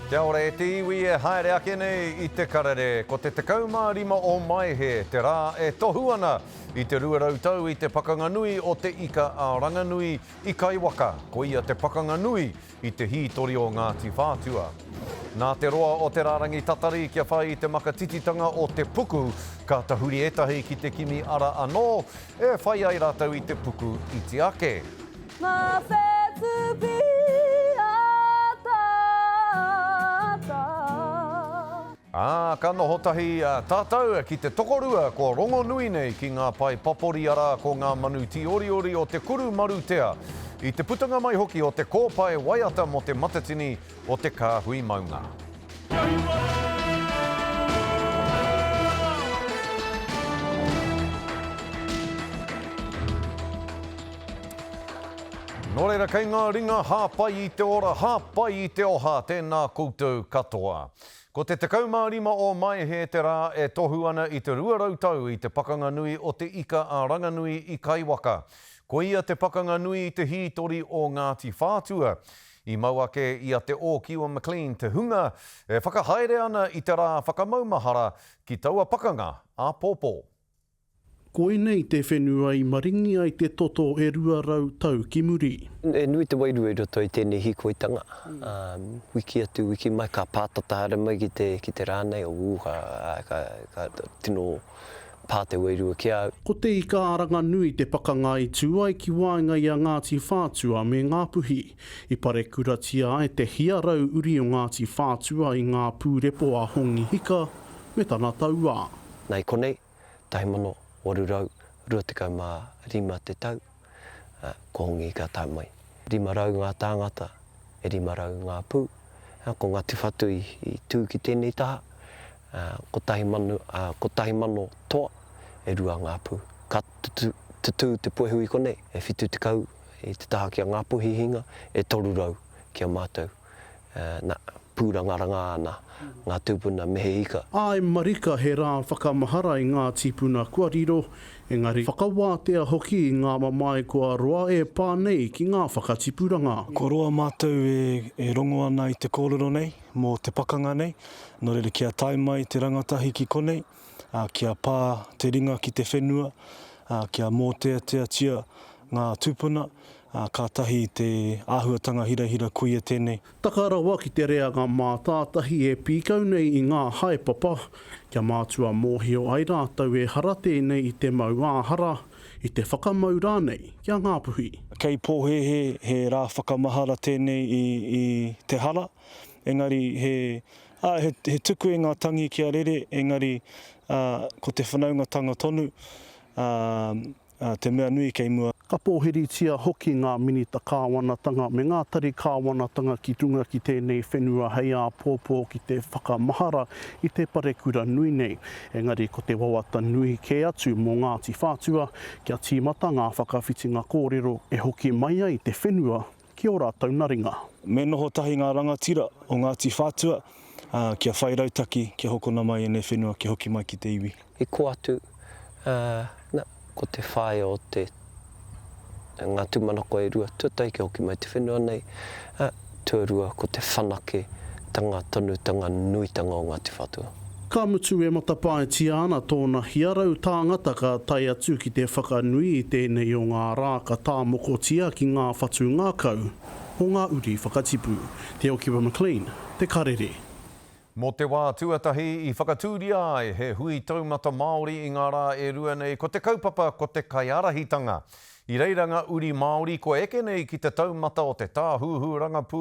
Kia ora e te iwi e haere ake nei i te karere. Ko te 15 o Maehe te rā e tohu ana i te 200 tau i te pakanga nui o Te Ika a Ranganui i Kaiwaka. Koia te pakanga nui i te hītori o Ngāti Whātua. Nā te roa o te rārangi tatari kia whai i te makatititanga o te puku, ka tahuri ētahi ki te kimi ara anō e whai ai rātou i te puku iti ake. Ngā whetū pīataata. Ā, ka noho tahi tātou ki te tokorua kua rongonui nei ki ngā pae papori arā ko ngā manu tīoriori o te kuru marutea, i te putanga mai hoki o te kōpae waiata mō Te Matatini o Te Kāhui Maunga. Nō reira, kei ngā ringa hāpai i te ora, hāpai i te oha, tēnā koutou katoa. Ko te 15 o Maehe te rā e tohu ana i te 200 tau i te pakanga nui o Te Ika a Ranganui i Kaiwaka. Koia te pakanga nui i te hītori o Ngāti Whātua. I mau ake i a Te Ōkiwa McLean te hunga e whakahaere ana i te rā whakamaumahara ki taua pakanga āpōpō. Koinei te whenua i maringi ai te toto e 200 tau ki muri. He nui te wairua i roto i tēnei hīkoitanga. Wiki atu, wiki mai, ka pātata haere mai ki te, ki te rā nei, ū, ka, ka, ka tino pā te wairua ki a au. Ko Te Ika-a-Ranganui te pakanga i tū ai ki waenga i a Ngāti Whātua me Ngāpuhi. I parekuratia ai te hiarau uri o Ngāti Whātua i ngā pūrepo a Hongi Hika me tana tauā. Nā i konei, 1825 te tau, ā, ko Hongi ka tae mai. 500 ngā tāngata, e 500 ngā pū. Ā, ko Ngāti Whatu i, i tū ki tēnei taha, ā, 1000, ā, 1000 toa, e rua ngā pū. Ka tutū, tutū te puehu i konei, e 70 i te taha ki a Ngāpuhi hinga, e 300 ki a mātou. Ā, nā, pūrangaranga ana ngā tūpuna me he ika. Āe marika he rā whakamahara i ngā tīpuna kua riro, engari whakawātea hoki i ngā mamae kua roa e pā nei ki ngā whakatipuranga. Kua roa mātou e rongo ana i te kōrero nei mō te pakanga nei, nō reira kia tae mai te rangatahi ki konei, ā, kia pā te ringa ki te whenua, ā, kia mōteateatia ngā tūpuna, ā, kātahi te āhuatanga hirahira koia tēnei. Taka rawa ki te reanga mātātahi e pīkau nei i ngā haepapa, kia mātua mōhio ai rātou ehara tēnei i te mau ā-hara, i te whakamau rānei ki a Ngāpuhi. Kei pōhēhē he rā whakamahara tēnei i, i te hara, engari he, ā, he, he tuku i ngā tangi kia rere, engari, ā, ko te whanaungatanga tonu, ā, ā, te mea nui kei mua. Ka pōhiritia hoki ngā minita kāwanatanga me ngā tari kāwanatanga ki runga ki tēnei whenua hei āpōpō ki te whakamahara i te parekura nui nei. Engari ko te wawata nui kē atu mō Ngāti Whātua kia tīmata ngā whakawhitinga kōrero e hoki mai ai te whenua ki ō rātou naringa. Me noho tahi ngā rangatira o Ngāti Whātua, ā, kia whai rautaki kia hokona mai ēnei whenua kia hoki mai ki te iwi. I kō atu, ā, na, ko te whāia o te, ngā tūmanako e rua, tuatahi kia hoki mai te whenua nei, ā, tuarua ko te whanaketanga tonutanga nuitanga o Ngāti Whātua. Ka mutu e matapaetia ana tōna hiarau tāngata ka tae atu ki te whakanui i tēnei o ngā rā ka tāmokotia ki ngā whatu ngākau o ngā uri whakatipu. Te Okiwa McLean, Te Karere. Mō te wā tuatahi i whakatūria ai he hui taumata Māori i ngā rā e rua nei ko te kaupapa ko te kaiārahitanga. I reira ngā uri Māori kua eke nei ki te taumata o te tāhuhu rangapū,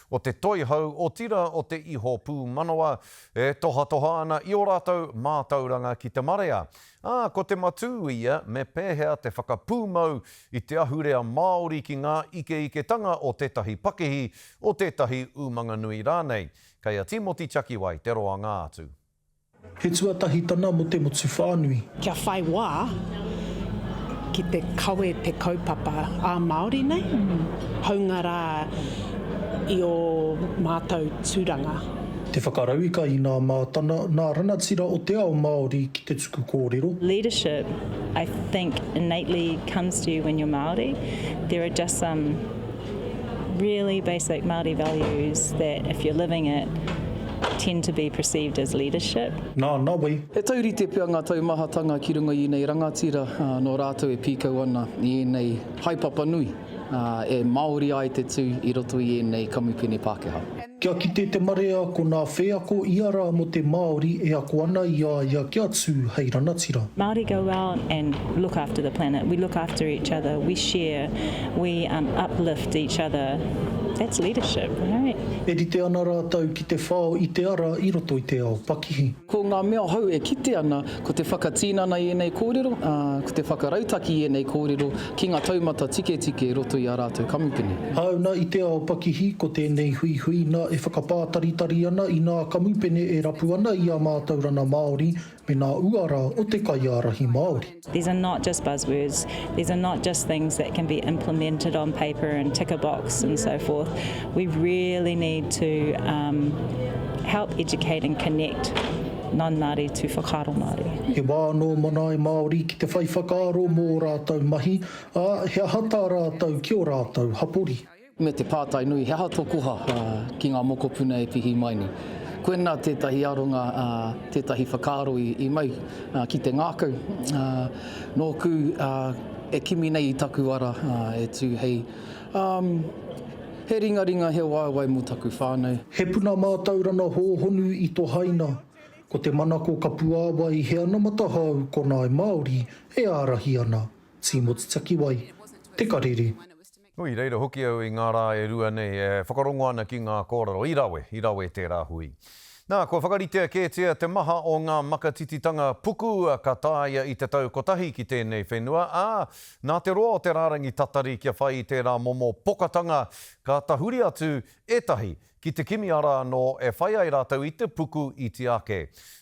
o te toihau, otirā o te iho pūmanawa, e tohatoha ana i ō rātou mātauranga ki te marea. Ā, ko te matū ia me pēhea te whakapūmau i te ahurea Māori ki ngā ikeiketanga o tētahi pakihi, o tētahi umanga nui rānei. Kei a Tīmoti Tiakiwai te roanga atu. He tuatahitana mo te motu whānui. Kia whai wā ki te kawe te kaupapa ā-Māori nei, haunga rā i ō mātou tūranga. Te whakarauika i nā mātana, nā ranatira o te ao Māori ki te tuku kōrero. Leadership I think innately comes to you when you're Māori. There are just some. Really basic Māori values that if you're living it tend to be perceived as leadership. Nā Nawe. He taurite pea ngā taumahatanga ki runga i ēnei rangatira nō rātou e pīkau ana i ēnei haepapa nui e Māori ai te tū i roto i ēnei kamupene Pākehā. Kia kite te marea ko nā wheako ia rā mō te Māori e ako ana i a ia kia tū hei ranatira. Māori go out and look after the planet, we look after each other, we share, we uplift each other, that's leadership, right? E rite ana rātou ki te whao i te ara i roto i te ao pakihi. Ko ngā mea hou e kite ana, ko te whakatinana i ēnei kōrero, ā, ko te whakarautaki i ēnei kōrero ki ngā taumata tiketike i roto i ā rātou kamupene. Hāuna i te ao pakihi, ko tēnei huihuina e whakapātaritari ana i nā kamupene e rapu ana i a mātaurana Māori me nā uara o te kaiārahi Māori. These are not just buzzwords, these are not just things that can be implemented on paper and tick a box and so forth. We really need to um, help educate and connect non-Māori to whakaaro Māori. He wā anō mō ngāi Māori ki te whai whakaaro mō ō rātou mahi, ā, he aha tā rātou ki ō rātou hapori. Me te pātai nui, he aha tō koha ki ngā mokopuna e pihi mai nei? Koinā tētahi aronga, tētahi whakaaro i mau ki te ngākau. Nōku e kimi nei i taku ara e tū hei, he ringaringa, he waewae mō taku whānau. He puna mātauranga hōhonu i tohaina, ko te manako ka puāwai he anamata hou ko Ngāi Māori e ārahi ana. Tīmoti Takiwai, Te Karere. I reira hoki au i ngā rā e rua nei e whakarongo ana ki ngā kōrero. I rawe, i rawe tērā hui. Nā, kua whakaritea kētia te maha o ngā makatititanga puku ka tāia i te tau kotahi ki tēnei whenua, ā, nā te roa o te rārangi tatari kia whai i tērā momo pokatanga, ka tahuri atu ētahi ki te kimi ara anō e whai ai rātou i te puku iti ake.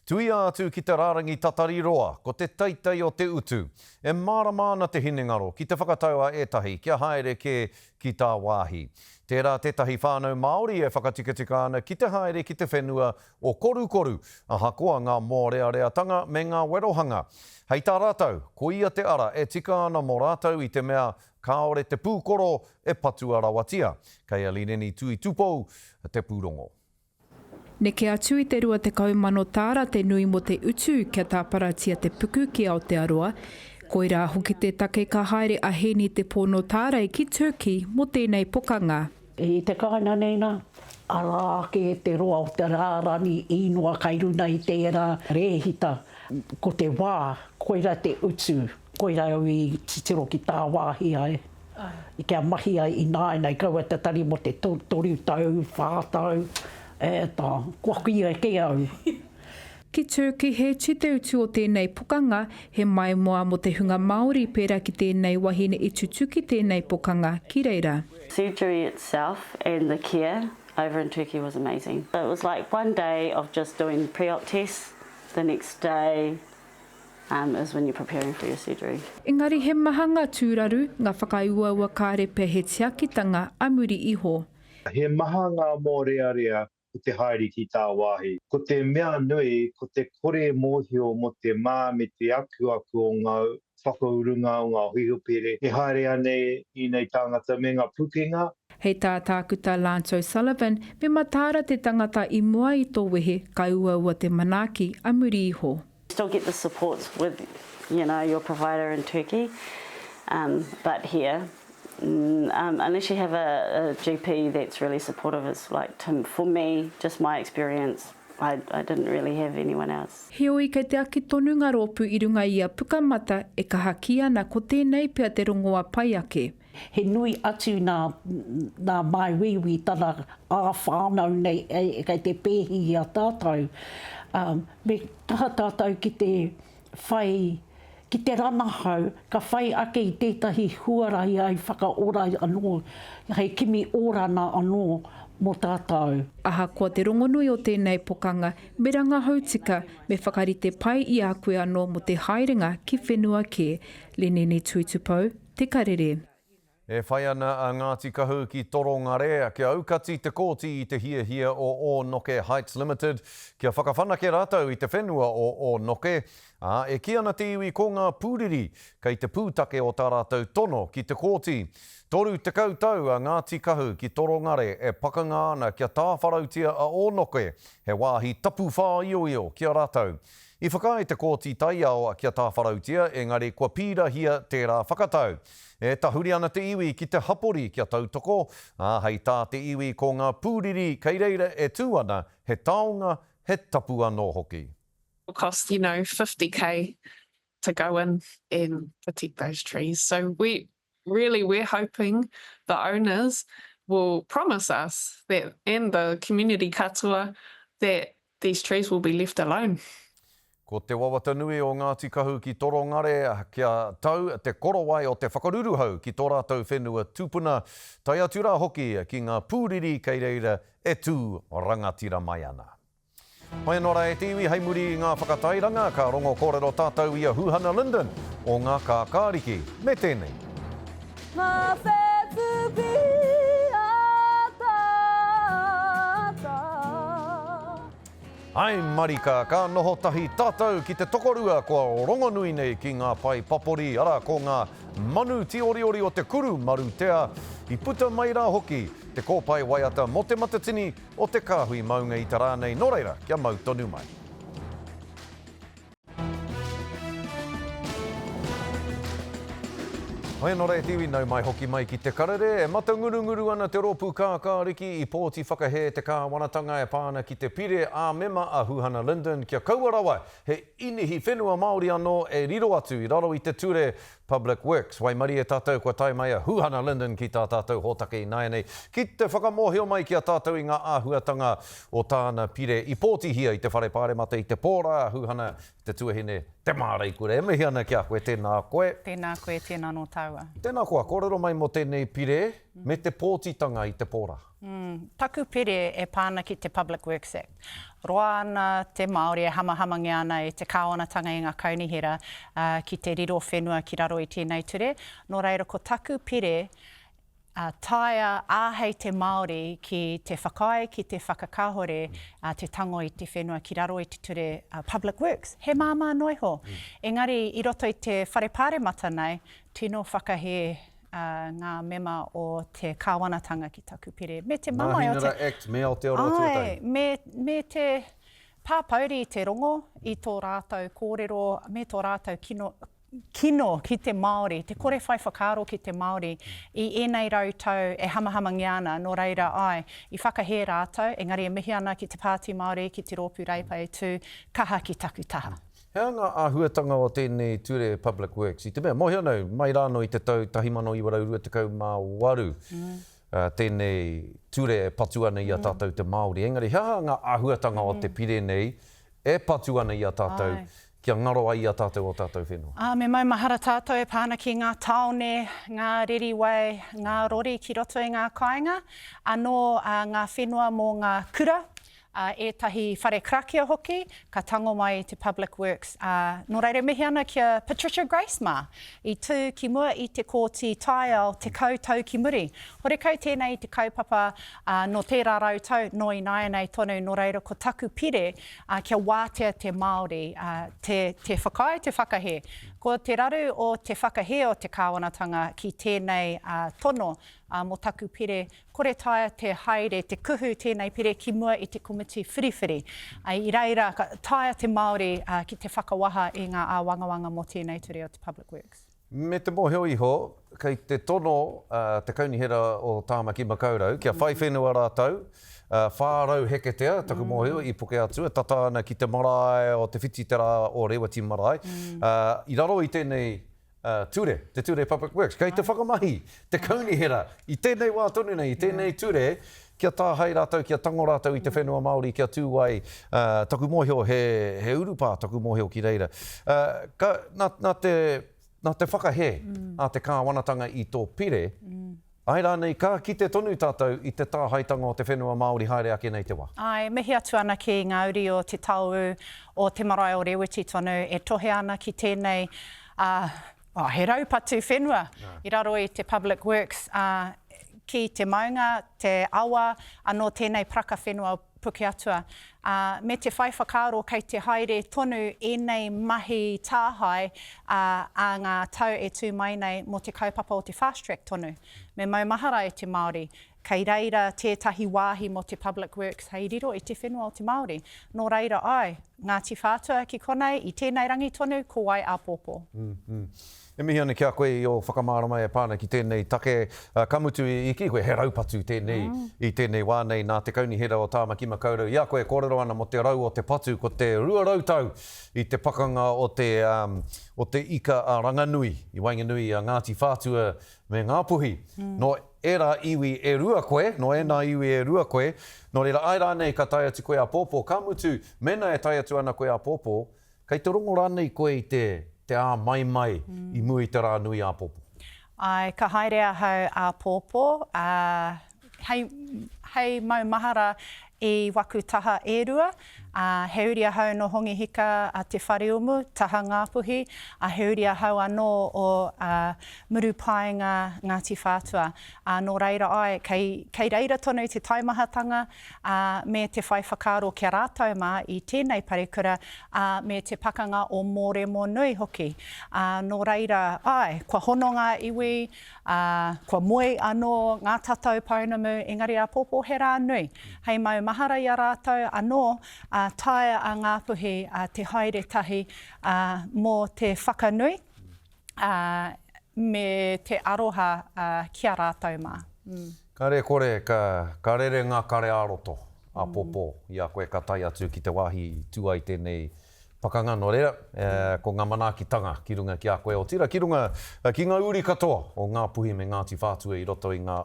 Tuia atu ki te rārangi tatari roa, ko te teitei o te utu. E mārama ana te hinengaro ki te whakatau a ētahi kia haere kē ki tāwāhi. Tērā tētahi whānau Māori e whakatikatika ana ki te haere ki te whenua o Korukoru, ahakoa ngā mōreareatanga me ngā werohanga. Hei tā rātou, koia te ara e tika ana mō rātou i te mea Kāore te pūkoro e patua rawatia. Kei a Lineni Tuitupou te pūrongo. Neke atu i te 20 mano tāra te nui mō te utu kia tāparatia te puku ki Aotearoa. Koirā hoki te take ka haere a Hēni Te Pōno Tārei ki Turkey mō tēnei pokanga. I te kāinga nei nā, arā ake te roa o te rārani īnoa kai runa i tērā rēhita, ko te wā, koirā te utu, koirā au i titiro ki tāwāhi ai, kia mahi ai ināianei, kaua te tari mō te toru tau, whā tau, e tā, kua kīia kē au. Ki Turkey, he iti te utu o tēnei pokanga, he maimoa mō te hunga Māori pērā ki tēnei wahine i tutuki tēnei pokanga ki reira. Surgery itself and the care over in Turkey was amazing. It was like one day of just doing pre-op tests, the next day um, is when you're preparing for your surgery. Engari he maha ngā tūraru, ngā whakauaua kāre pea he tiakitanga a muri iho. He maha ngā mōrearea ko te haere ki tāwāhi. Ko te mea nui, ko te kore mōhio mō te mā me te akuaku o ngā whakaurunga o ngā hōhipere e haere ana ēnei tāngata me ngā pukenga. Hei tā Tākuta Lance O'Sullivan, me mataara te tangata i mua i tō wehe, ka uaua te manaaki a muri iho. Still get the supports with you know your provider in Turkey um but here um unless you have a, a GP that's really supportive it's like to, for me just my experience I, I didn't really have anyone else. Heoi, kei te aki tonu ngā rōpū i runga i a Pukamata e kaha kī ana ko tēnei pea te rongoa pai ake. He nui atu nā, nā māuiui tana ā-whānau nei e, kei te pēhi i a tātou. Ā, me kaha tātou ki te whai, ki te ranahau, ka whai ake i tētahi huarahi hai whakaora anō, hei kimi orana anō mō tātou. Ahakoa te rongonui o tēnei pokanga, me rangahau tika, me whakarite pai i a koe anō mō te haerenga ki whenua kē. Lenene Tuitupou, Te Karere. E whai ana a Ngāti Kahu ki Torongare kia aukati te kōti i te hiahia o Ōnoke Heights Limited kia whakawhanake rātou i te whenua o Ōnoke, ā, e kī ana te iwi ko ngā pūriri kei te pūtake o tā rātou tono ki te kōti. 30 tau a Ngāti Kahu ki Torongare e pakanga ana kia tāwharautia a Ōnoke, he wāhi tapu whāioio ki a rātou. I whakaae te Kōti Taiao kia tāwharautia, engari kua pīrahia tērā whakatau. E tahuri ana te iwi ki te hapori kia tautoko, ā, hei tā te iwi ko ngā pūriri kei reira e tū ana, he taonga, he tapu anō hoki. Will cost you know 50k to go in and protect those trees so we really we're hoping the owners will promise us that and the community katoa that these trees will be left alone. Ko te wawata nui o Ngāti Kahu ki Torongare kia tau te korowai o te whakaruruhau ki tō rātou whenua tupuna, tae atu rā hoki ki ngā pūriri kei reira e tū rangatira mai ana. Mai anō rā e te iwi hei muri i ngā whakatairanga, ka rongo kōrero tātou i a Huhana Lyndon o Ngā Kākāriki, me tēnei. Ngā whetū pīataata. Ae marika, ka noho tahi tātou ki te tokorua kua rongonui nei ki ngā pae papori, arā, ko ngā manu tīoriori o te kuru marutea, i puta mai rā hoki te kōpae waiata mō Te Matatini o te Kāhui Maunga i te rā nei, nō reira, kia mau tonu mai. Hoi anō rā e te iwi, nau mai hoki mai ki te karere. E matangurunguru ana te rōpū kākāriki i pōti whakahē te kāwanatanga e pā ana ki te pire ā-mema a Huhana Lyndon kia kaua rawa he inihi whenua Māori anō e riro atu i raro i te ture Public Works. Waimarie tātou kua tae mai a Huhana Lyndon ki tā tātou hōtaka ināianei ki te whakamōhio mai ki a tātou i ngā āhuatanga o tāna pire i pōtihia i te Whare Pāremata i te pō rā, Huhana, Te tuahine, te māreikura. E mihi ana ki a koe, tēnā koe. Tēnā koe, tēnā nō tāua. Tēnā koa, kōrero mai mō tēnei pire me te pōtitanga i te pō rā. Mm, taku pire e pā ana ki te Public Works Act. Roa ana te Māori e hamahamangia ana e te kāwanatanga i ngā kaunihera ki te riro whenua ki raro i tēnei ture. Nō reira, ko taku pire Ā, taea āhei te Māori ki te whakaae, ki te whakakāhore te tango i te whenua ki raro i te ture Public Works. He māmā noa iho. Engari i roto i te Whare Pāremata nei, tino whakahē ngā mema o te kāwanatanga ki taku pire. Me te mamae o te. Nā Hinara Act me Aotearoa Tuatahi. Āe, me, me te pāpouri i te rongo i tō rātou kōrero me tō rātou kino, kino ki te Māori, te kore whai whakaaro ki te Māori i ēnei rautau e hamahamangia ana, nō reira, āe, i whakahē rātou, engari e mihi ana ki te Pāti Māori, ki te Rōpū Reipa e tū kaha ki taku taha. He aha ngā āhuatanga o tēnei ture Public Works? I te mea, mōhio nei, mai rānō i te tau 1928 tēnei ture e patu ana i a tātou te Māori, engari he aha ngā āhuatanga o te pire nei e patu ana i a tātou kia ngaro ai i a tātou ō tātou whenua. Ā, me maumahara tātou e pā ana ki ngā tāone, ngā ririwai, ngā rori ki roto i ngā kāinga, anō ngā whenua mō ngā kura, ā, ētahi whare karakia hoki, ka tango mai i te Public Works. Ā, nō reira e mihi ana ki a Patricia Grace mā, i tū ki mua i te Kōti Taiao 10 tau ki muri. Horekau tēnei i te kaupapa, ā, nō tērā rautau, nō ināianei tonu, nō reira ko taku pire, ā, kia wātea te Māori, ā, te, te whakaae, te whakahē. Ko te raru o te whakahē o te kāwanatanga ki tēnei, ā, tono, ā, mō taku pire, kore taea te haere, te kuhu tēnei pire ki mua i te komiti whiriwhiri. Ā, i reira, ka taea te Māori, ā, ki te whakawaha i ngā āwangawanga mō tēnei ture o te Public Works. Me te mōhio iho, kei te tono te Kaunihera o Tāmaki Makaurau kia whai whenua rātou, 400 heketea, taku mōhio, i Pukeatua, tata ana ki te marae o Te Whiti te Rā o Rewati Marae. I raro i tēnei ture, te ture Public Works, kei te whakamahi te Kaunihera i tēnei wā tonu nei, i tēnei ture, kia tāhae rātou, kia tango rātou i te whenua Māori kia tū ai, taku mōhio he, he urupā taku mōhio ki reira. Ka, nā, nā te, nā te whakahē a te kāwanatanga i tō pire, āe rānei ka kite tonu tātou i te tāhaetanga o te whenua Māori haere ake nei te wā? Āe, mihi atu ana ki ngā uri o Te Taoū, o te marae o Rewiti tonu e tohe ana ki tēnei, ā, Oh, he raupatu whenua i raro i te Public Works, ā, ki te maunga, te awa, anō tēnei paraka whenua o Pukeatua. Ā, me te whai whakaaro kei te haere tonu ēnei mahi tāhae, ā, ā ngā tau e tū mai nei mō te kaupapa o te fast track tonu. Me maumahara e te Māori, kei reira tētahi wāhi mō te Public Works hei riro i te whenua o te Māori. Nō reira, āe, Ngāti Whātua ki konei, i tēnei rangi tonu, ko wai āpōpō. E mihi ana ki a koe i ō whakamārama e pā ana ki tēnei take. Ka mutu, i kī koe he raupatu tēnei i tēnei wā nei nā te Kaunihera o Tāmaki Makaurau. I a koe e kōrero ana mō te rau o te patu, ko te 200 tau i te pakanga o te, o te ika a Ranganui i waenganui i a Ngāti Whātua me Ngāpuhi. Nō ērā iwi e rua koe, nō ēnā iwi e rua koe, nō reira, āe rānei ka tae atu koe āpōpō, ka mutu, mēnā e tae atu ana koe āpōpō, kei te rongo rānei koe i te, te āmaimai i mua i te rā nui āpōpō? Āe, ka haere ahau āpōpō, ā, hei, hei maumahara i waku taha e rua, ā, he uri ahau nō Hongi Hika a Te Whareumu, taha Ngāpuhi, ā, he uri ahau anō o, ā, Murupaenga, Ngāti Whātua. Ā, nō reira, āe, kei, kei reira tonu te taimahatanga, ā, me te whai whakaaro ki a rātou mā i tēnei parekura, ā, me te pakanga o Mōremonui hoki. Ā, nō reira, āe, kua hono ngā iwi, Ā, kua moe anō ngā tatau pounamu, engari āpōpō he rā nui, hei maumahara i a rātou anō, ā, taea a Ngāpuhi te haere tahi, ā, mō te whakanui, ā, me te aroha, ā, ki a rātou mā. Kare kore, ka, ka rere ngā kare ā-roto āpōpō i a koe ka tae atu ki te wāhi i tū ai tēnei Pakanga, nō reira, ko ngā manaakitanga ki runga ki a koe, otirā ki runga ki ngā uri katoa o Ngāpuhi me Ngāti Whātua i roto i ngā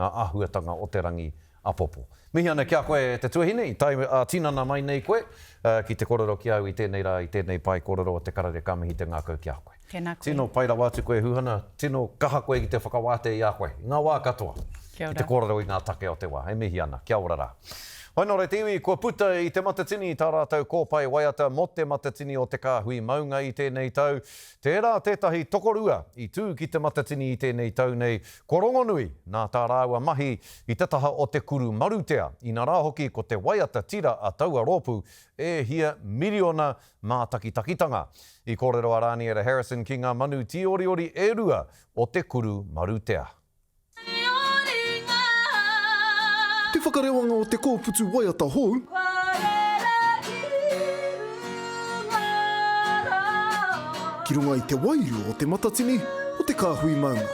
ngā āhuatanga o te rangi apopo. Mihi ana ki a koe e te tuahine, i tae ā-tinana mai nei koe ki te kōrero ki a au i tēnei rā, i tēnei pae kōrero o te karere ka mihi te ngākau ki a koe. Tēnā koe. Tino pai rawa atu koe Huhana, tino kaha koe ki te whakawātea i a koe, i ngā wā katoa. Kia ora. Ki te kōrero i ngā take o te wā. E mihi ana. Kia ora rā. Hoi nō reira te iwi, kua puta i Te Matatini tā rātou kōpae waiata mō Te Matatini o Te Kāhui Maunga i tēnei tau. Tērā tētahi tokorua i tū ki Te Matatini i tēnei tau nei, kua rongonui nā tā rāua mahi i te taha o Te Kuru Marutea, inarā hoki ko te waiata tira a taua rōpū e hia miriona mātakitakitanga. I kōrero a Rāniera Harrison ki ngā manu tīoriori e rua o Te Kuru Marutea. Te whakarewanga o te kōputu waiata hou. Ki runga i te wairua o Te Matatini o Te Kāhui Maunga.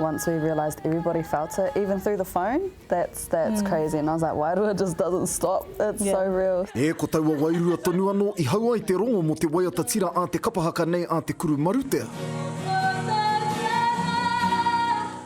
Once we realised everybody felt it, even through the phone, that's that's crazy and I was like wairua just doesn't stop, it's so real. E, ko taua wairua tonu anō i hau ai te rongo mō te waiata tira a te kapa haka nei a Te Kuru Marutea.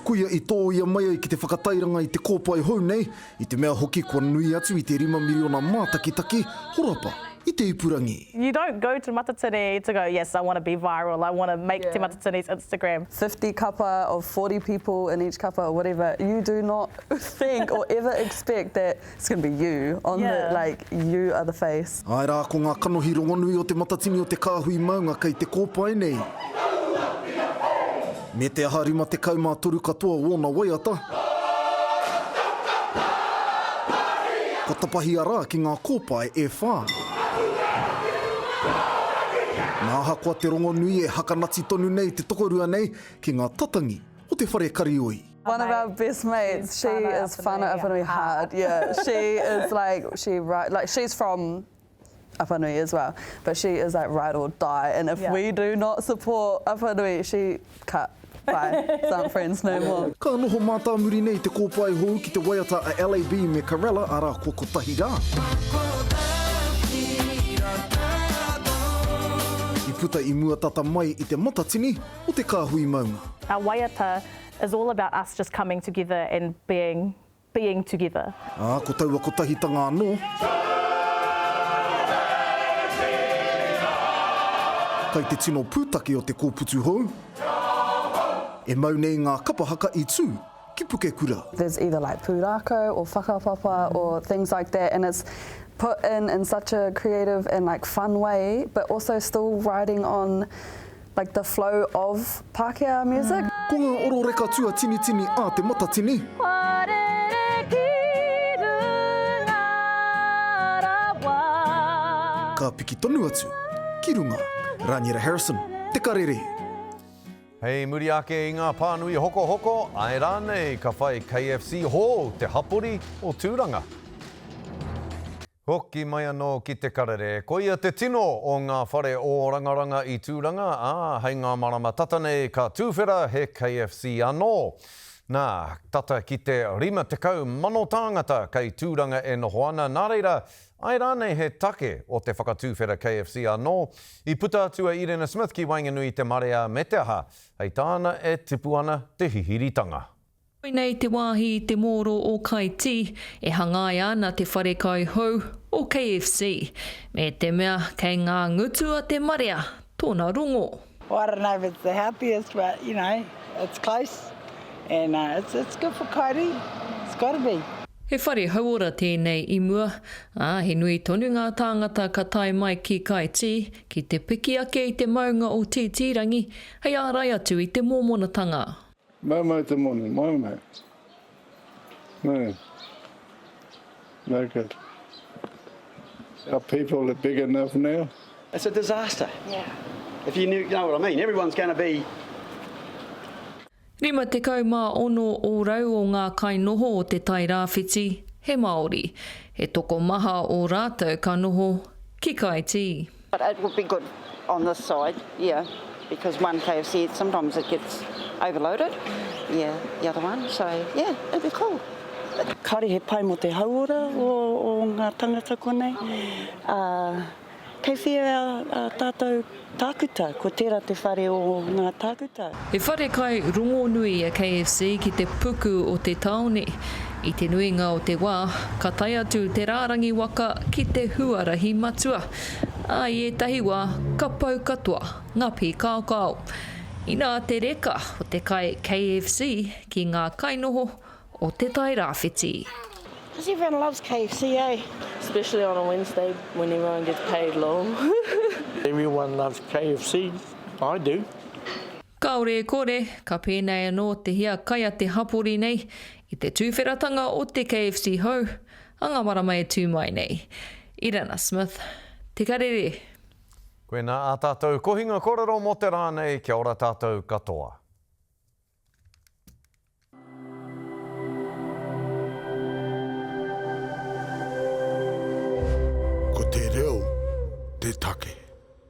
Koia i tōia mai ai ki te whakatairanga i te kōpae hou nei, i te mea hoki kua nui atu i te rima miriona mātakitaki horapa i te ipurangi. You don't go to Matatini to go, yes, I want to be viral, I want to make Te Matatini's Instagram. 50 kapa of 40 people in each kapa or whatever, you do not think or ever expect that It's gonna be you on the, like, you are the face. Āe rā, ko ngā kanohi rongonui o Te Matatini o Te Kāhui Maunga kei te kōpae nei. Me te aha 53 katoa wōna waiata. Kua tapahia rā ki ngā kōpae e whā. Nā ahakoa te rongonui e hakanati tonu nei te tokorua nei ki ngā tatangi o te whare karioi. One of our best mates, she is whānau Apanui hard, yeah, she is like, she ride, like she's from Apanui as well, but she is like ride or die, and if we do not support Apanui, she cut, bye, aren't friends no more. Ka noho mātāmuri nei te kōpae hou ki te waiata a LAB me Karella, arā, kua kotahi rā. I puta i mua tata mai i te matatini o te kāhui maunga. Our waiata is all about us just coming together and being being together. Ā, ko taua kotahitanga anō. Kai te tino pūtake o te kōputu hou. E mau nei ngā kapa haka i tū ki Pukekura. There's either like pūrākau or whakapapa or things like that and it's put in in such a creative and like fun way but also still riding on. Like the flow of Pākehā music. Ko ngā oro reka tuatinitini a Te Matatini. Kua rere ki runga rawa. Ka piki tonu atu ki runga. Raniera Harrison, Te Karere. Hei muri ake i ngā pānui hokohoko, āe rānei ka whai KFC hou te hapori o Tūranga? Hoki mai anō ki te karere. Koia te tino o ngā whare ōrangaranga i Tūranga, ā, hei ngā marama tata nei ka tūwhera he KFC anō. Nā, tata ki te 50,000 tāngata kei Tūranga e noho ana, nā reira, āe rānei he take o te whakatūwhera KFC anō? I puta atu a Irena Smith ki waenganui i te marea me te aha, hei tāna e tipu ana te hihiritanga. Koinei te wāhi i te mōro o Kaitī e hangaia ana te wharekai hou o KFC, me te mea kei ngā ngutu a te marea tōna rongo. Well I don't know if it's the healthiest but you know it's close and it's it's good for Kairi, it's gotta be. He whare hauora tēnei i mua, ā, he nui tonu ngā tāngata ka tae mai ki Kaitī ki te piki ake i te maunga o Tītīrangi hei ārai atu i te mōmonatanga. Mau mau te moni, mau mau. No. No good. Our people are big enough now. It's a disaster. Yeah. If you knew, you know what I mean, everyone's going to be 56 ōrau o ngā kainoho o Te Tai Rāwhiti he Māori. He tokomaha o rātou ka noho ki Kaitī. But it would be good on this side, yeah, because one KFC, sometimes it gets overloaded, yeah, the other one, so yeah, it'd be cool. Kāore he pai mō te hauora o, o ngā tangata konei. Ā, kei whea ā tātou tākuta, ko tērā te whare o ngā tākuta. He wharekai rongonui a KFC ki te puku o te tāone. I te nuinga o te wā, ka tae atu te rārangi waka ki te huarahi matua, ā, i ētahi wā ka pau katoa ngā pīkaokao. Inā te reka o te kai KFC ki ngā kainoho o Te Tai Rāwhiti. Because everyone loves KFC eh? Especially on a Wednesday when everyone gets paid lol. Everyone loves KFC, I do. Kāore e kore, ka pēnei anō te hiakai a te hapori nei i te tūwheratanga o te KFC hou a ngā marama e tū mai nei. Irana Smith, Te Karere. Koinā ā tātou kohinga kōrero mō te rā nei, kia ora tātou katoa.